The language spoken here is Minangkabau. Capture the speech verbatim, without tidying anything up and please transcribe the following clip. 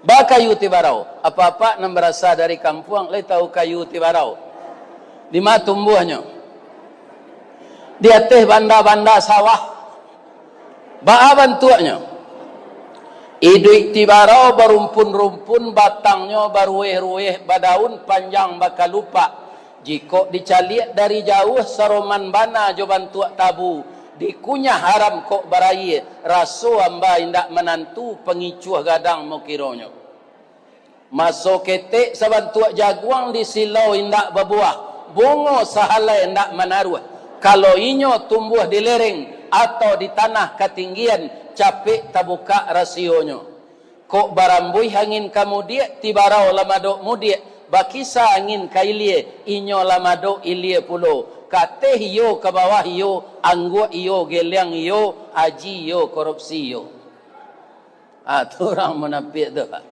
Ba kayu tibarau. Apak-apak nan barasa dari kampuang, lai tahu kayu tibarau? Di ma tumbuahnyo? Di ateh banda-banda sawah. Baa bantuaknyo? Iduik tibarau barumpun-rumpun, batangnyo barueh-rueh, badaun panjang bakalupak. Jikok dicaliak dari jauah, saroman bana jo bantuak tabu. Dikunyah haram kok barayie, raso amba indak manantu, pangicuah gadang mokironyo. Maso ketek sabantuak jaguang, di silau indak babuah, bungo sahalai indak manaruah. Kalau inyo tumbuah di lereng atau di tanah katinggian, capek tabukak rasionyo. Kok barambuih angin ka mudiak, tibarau lah madok mudiak, bakisa angin ka ilie, inyo lah madok ilie pulo. Ka ateh iyo, ka bawah iyo, angguak iyo, geliang iyo, aji iyo, korupsi iyo. Ah, tu urang munapiak tu.